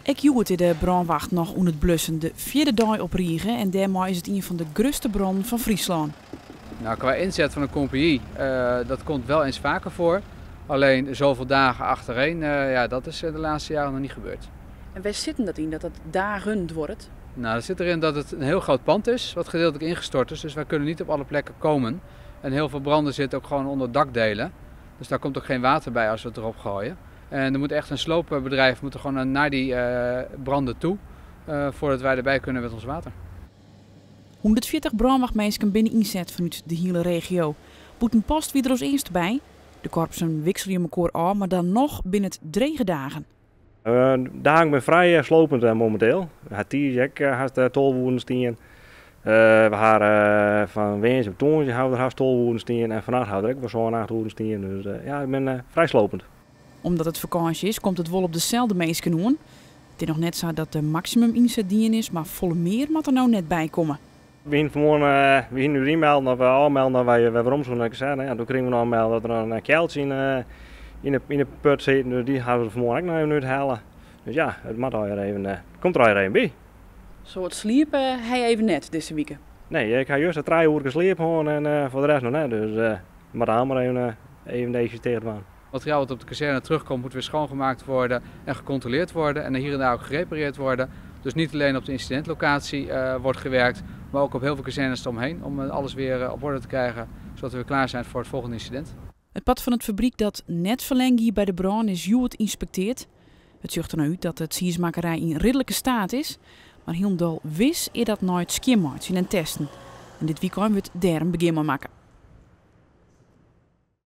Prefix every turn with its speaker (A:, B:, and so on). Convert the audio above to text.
A: Ek hjoed is de brânwacht noch oan it blussen, de fjirde dei op rige en dêrmei is it ien fan de grutste brannen fan Fryslân.
B: Nou, qua inzet van een compagnie, dat komt wel eens vaker voor. Alleen zoveel dagen achtereen, ja, dat is de laatste jaren nog niet gebeurd.
A: En wêr sit dat yn, dat dat dagen duorret?
B: Nou, dat zit erin dat het een heel groot pand is, wat gedeeltelijk ingestort is. Dus wij kunnen niet op alle plekken komen. En heel veel branden zitten ook gewoon onder dakdelen. Dus daar komt ook geen water bij als we het erop gooien. En er moet echt een sloopbedrijf moet er gewoon naar die branden toe, voordat wij erbij kunnen met ons water.
A: 140 brânwachtminsken binne ynset fanút de hiele regio. Bûtenpost wie der as earste by. De korpsen wikselje mekoar ôf, mar dan noch binne it drege dagen.
C: Dagen binne frij slopend momenteel. We ha tiisdei ek hast 12 oeren stien. We ha fan woansdei op tongersdei ha we der hast 12 oeren stien en fannacht ha we der ek wol sân, acht oeren stien. Dus ja, ik bin frij slopend.
A: Omdat it fakânsje is, komt it wol op deselde minsken oan. It is noch net sa dat de maksimum ynset dien is, mar folle mear moat der no net by komme.
C: We hiene fanmoarn, we hiene ús ynmelden of ôfmelden dat wy wer werom soene nei de kazerne. Ja, doe krigen we noch in melding dat der in kealtsje yn de put sit. Dus dy hawwe we fanmoarn ek noch even úthelle. Dus ja, it moat allegear even, komt der allegear even by.
A: Soad sliepe ha je even net dizze wike?
C: Nee, ik ha juster 3 oerkes sliep hân en foar de rest noch net. Dus moat allemaal even deze ticht dwaan.
B: Materiaal wat op de kazerne terugkomt moet weer schoongemaakt worden en gecontroleerd worden en hier en daar ook gerepareerd worden. Dus niet alleen op de incidentlocatie wordt gewerkt, maar ook op heel veel kazernes eromheen om alles weer op orde te krijgen, zodat we weer klaar zijn voor het volgende incident.
A: It part fan it fabryk dat net ferlern gie by de brân is hjoed ynspektearre. It sjocht der no út dat de tsiismakkerij yn ridlike steat is, mar hielendal wis is dat nei it skjinmeitsjen en testen. En dit wykein wurdt dêr in begjin mei makke.